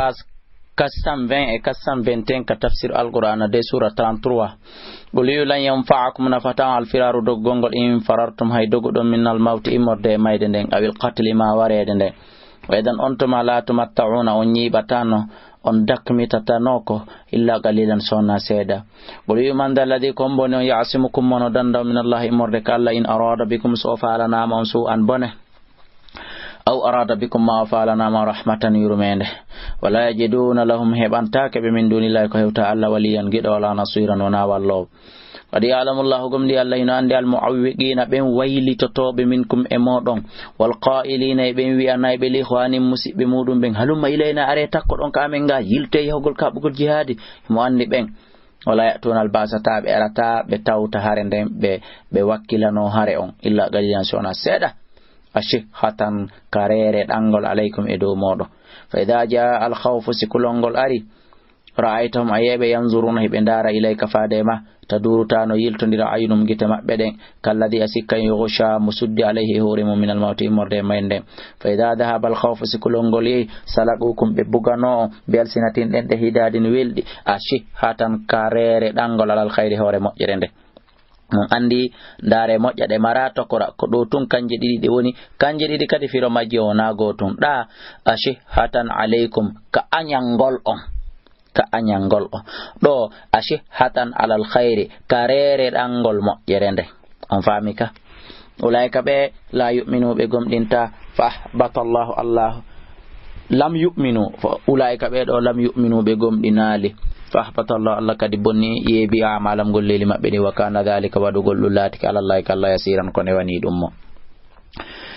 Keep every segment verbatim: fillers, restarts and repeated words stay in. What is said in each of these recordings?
Page quatre cent vingt e quatre cent vingt et un ka tafsir Alqur'aana de, suura trente-trois. Qul wi'u, lan yanfa'akum, nafataa on alfiraaru doggol ngol, in farartum, hay doguɗon, minal mawti, immorde e mayde nden, awil qatli, maa wareede nden. Wa idan, on tuma, laa tumatta'uuna, on ñiiɓataano, on dakmitatanooko, illaa qaliilan, so wonaa seeɗa. Qul wi'u, man dha alladhi, ko hombo woni on, ya'simukum, mo no danda on, minallahi, immorde ka Allah, in araada bikum, so o faalanaama on suu'an bone. Aw araada bikum, maa o faalanaama rahmatan, yurmeende. Wala yajiduuna lahum, heɓantaake ɓe, min duunillahi, ko hewta Allah, waliyan, giɗo, wala nasiran, wonaa walloowo. Qad ya'lamu Allahu, gomɗii Allah hino anndi, al mu'awwiqiina, ɓen waylitotooɓe, minkum, e mooɗon, wal qaa'iliina, e ɓen wi'anayɓe, li ikhwaanihim, musiɓɓe muuɗum ɓen, halumma ilayna, aree takkoɗon ka amen ga, yiltee yahugol kaɓɓugol jihaadi, himo anndi ɓen. Wala ya'tuuna al ba'sa, taa ɓe arataa ɓe tawta hare nden, ɓe, ɓe wakkilanoo hare on, illa qaliilan, so wonaa seeɗa. Ashihhatan, ka reere ɗanngol, alaykum, e dow mooɗon. Fa idaa jaa al khawfu, si kulol ngol ari, ra'aytahum, a yi'ay ɓe, yanzuruuna, hiɓe ndaara, ilayka, faade e ma, taduuru, taa no yiltondira, a'yunuhum, gite maɓɓe ɗen, kalladhi, a sikkan, yughsha, mo suddi, alayhi, e hoore mum, minal mawti, immorde e mayde nden. Fa idaa dhahaba al khawfu, si kulol ngol yehi, salaqukum, ɓe buganoo on, bi alsinatin, ɗenɗe hidaadin welɗi, ashihhatan, ka reere ɗanngol, alal khayri, hoore moƴƴere nde. On anndi, ndaare moƴƴa ɗe maraa tokora, ko ɗo tun kanje ɗiɗi ɗe woni, kanje ɗiɗi kadi firo majje o wonaa gootun. Ɗa, ashihhatan alaykum, ka añangol on. Ka añangol on. Ɗo, ashihhatan alal khayri, ka reere ɗanngol moƴƴere nde. On faami ka? Ulaa'ika ɓe, laa yu'minu, ɓe gomɗintaa, fa ahbata Allahu, Allah, lam yu'minu, fa ulaa'ika ɓe ɗo, lam yu'minu, ɓe gomɗinaali, fa ahbata Allahu, Allah kadi bonni, yeebi, a'maalahum, golleeli maɓɓe ɗin, wa kaana dhaalika, waɗugol ɗum laatike, ala Allahi, ka Allah, yasiiran, ko newanii ɗum mo.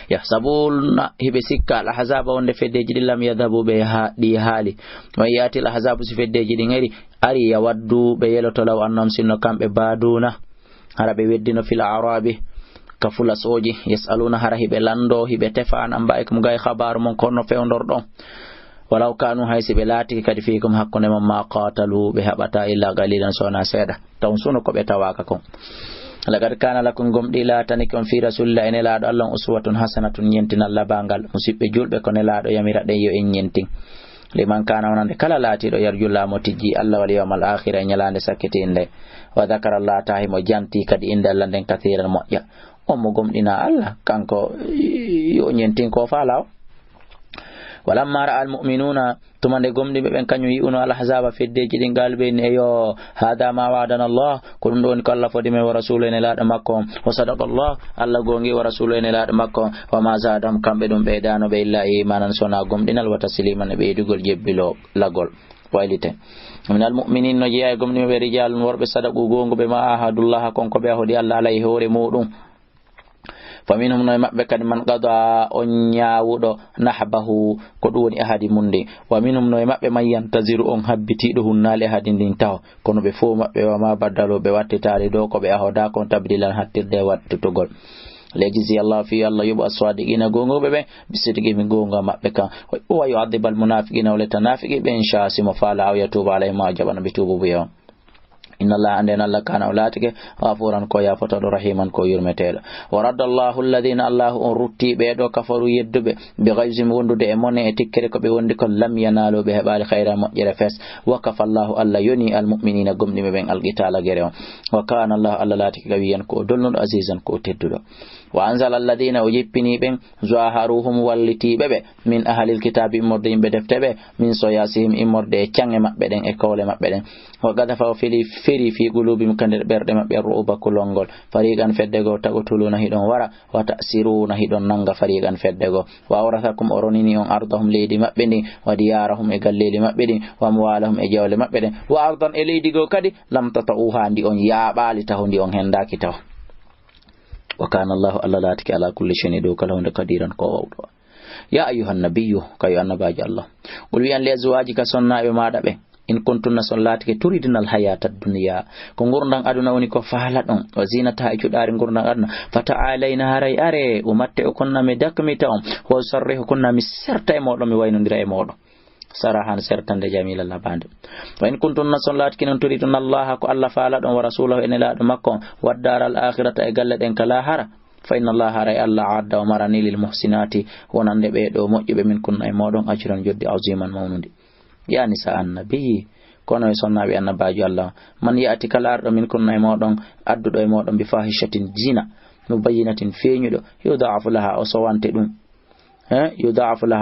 Yahsabuuna, hiɓe sikka, al ahzaaba, wonde feddeeji ɗin, lam yadhabu, ɓe ha-, ɗi haali. Wa in ya'ti al ahzaabu, si feddeeji ɗin ari, ari, yawaddu, ɓe yeloto, law annahum, sinno kamɓe, baaduuna, hara ɓe weddino, fil a'raabi, ka fulasooji, yas'aluuna, hara hiɓe lanndoo, hiɓe tefa, an anbaa'ikum, gay habaaru mon, ko honno fewndorɗon. Walaw kaanu, hay si ɓe laatike kadi, fiikum, hakkunde mon, maa qaatalu, ɓe haɓataa, illaa qaliilan, so wonaa seeɗa. Taw suno ko ɓe tawaaka kon. Laqad kaana lakum, gomɗii laatanike on, fii rasuulillaahi, e Nelaaɗo Allah on, uswatun hasanatun, ñentinal labangal. Musiɓɓe juulɓe, ko Nelaaɗo yamira ɗen yo en ñentin. Liman kaana, wonande kala laatiiɗo, yarju, Laaɗo mo tijjii Allah, wal yawmal aakhira, e ñalaande sakkitiinde. Wa dhakara Allah, taa himo jantii kadi innde Allah nden, kathiiran, moƴƴa. On mo gomɗinaa Allah, kanko yo ñentin ko faalaa o. Walammaa ra'al mu'minuuna, tuma nde gomɗinɓe ɓen kañum yi'unoo al ahzaaba, feddeeji ɗin, qaaluu, ɓe inni, eyo, haadaa maa wa'adanaa Allah, ko ɗum ɗo woni ko Allah fodi men, wa rasuuluhu, e Nelaaɗo makko on, wa sadaqa Allah, Allah goongii, wa rasuuluhu, e Nelaaɗo makko on, wa maa zaadahum, kamɓe ɗum ɓeydaano ɓe, illaa iimaanan, so wonaa gomɗinal, wa tasliiman, e ɓeydugol jebbilagol. Waylite. Minal mu'miniina, no jeyaa e gomɗinɓe ɓe, rijaalun, worɓe, sadaquu, goonguɓe, maa aahadullaaha, kon ko ɓe ahodi Allah alayhi, hoore muuɗum. Fa minhum, no e maɓɓe kadi, man qadaa, on ñaawuɗo, nahbahu, ko ɗum woni ahadi mum ndin. Wa minhum, no e maɓɓe, man yantaziru, on habbitiiɗo, hunnaali ahadi ndin taho. Kono ɓe fow maɓɓe, wa maa baddalu, ɓe wattitaali dow ko ɓe ahodaa kon, tabdiilan, hattirde e wattitugol. Liyajziya Allahu, fii Allah yoɓa, as-saadiqiina, goonguɓe ɓen, bi sidqihim, goonga maɓɓe kan. Wa yu'adhiba al-munaafiqiina, o letta naafiqiiɓe, in shaa, si mo faalaa, aw yatuuba alayhim, maa o jaɓana ɓe tuubuubu on. Inna Allaha, anndee Allah, kaana, o laatike, ghafuuran, ko yaafotooɗo, rahiiman, ko yurmeteeɗo. Wa radda Allahu alladhiina, Allahu on ruttii ɓee ɗoo, kafaruu, yedduɓe, bi ghayzihim, wondude e mone e tikkere ko ɓe wondi kon, lam yanaaluu, ɓe heɓaali, khayran, moƴƴere fes. Wa kafaa Allahu, Allah yonii, al mu'miniina, gomɗinɓe ɓen, al qitaala, gere on. Wa kaana Allahu, Allah laatike, qawiyyan, ko o dolnuɗo, aziizan, ko o tedduɗo. Wa anzala alladhiina, o jippinii ɓen, zaaharuuhum, wallitiiɓe ɓe, min ahlil kitaabi, immorde yimɓe defte ɓe, min sayaasihim, immorde e caŋe maɓɓe ɗen, e kowle maɓɓe ɗen. Wa qadhafa, o fili, firi, fii quluubihim, ka nder ɓerɗe maɓɓe, ru'ba, kulol ngol. Fariiqan, fedde goo, taqtuluuna, hiɗon wara, wa ta'siruuna, hiɗon nanga, fariiqan, fedde goo. Wa awrathakum, o ronini on, ardahum, leydi maɓɓe ndin, wa diyaarahum, e galleeli maɓɓe ɗin, wa amwaalahum, e jawle maɓɓe ɗen, wa ardan, e leydi goo kadi, lam tata'uuhaa, ndi on yaaɓaali taho, ndi on henndaaki taho. Wa kaana Allahu, Allah laatike, alaa kulli shay'in, e dow kala huunde, qadiiran, ko o waawɗo. Yaa ayyuhan nabiyyu, kayo annabaajo Allah. Qul, wi'an, li azwaajika, sonnaaɓe maaɗa ɓen, in kuntunna, si on laatike, turidna al hayaata ad-dunya, ko ngurndan aduna woni ko faalaɗon, wa ziinatahaa, e cuɗaari ngurndan aduna, fa ta'aalayna, haray aree, umatti'ukunna, mi dakmita on, wa usarrihkunna, mi serta e mooɗon, mi waynondira e mooɗon. Sarahan, sertande jamiilan, labaande. Wa in kuntunna, si on laatike non, turidna Allaha, ko Allah faalaɗon, wa rasuulahu, e Nelaaɗo makko on, wad daaral aakhirata, e galle ɗen ka laahara, fa inna Allaha, haray Allah, a'adda, o marani, lil muhsinaati, wonande ɓee ɗoo moƴƴuɓe, minkunna, e mooɗon, ajran, joddi, aziiman, mawnundi. Ya nisa annabi, kono e sonnaaɓe annabaajo Allah, man ya'ti kala arɗo min kunna e mooɗon, adduɗo e mooɗon bi fahishatin zina, mubayyinatin feeñuɗo, yudha'afu laha o sowante ɗum. Eh, yudha'afu laha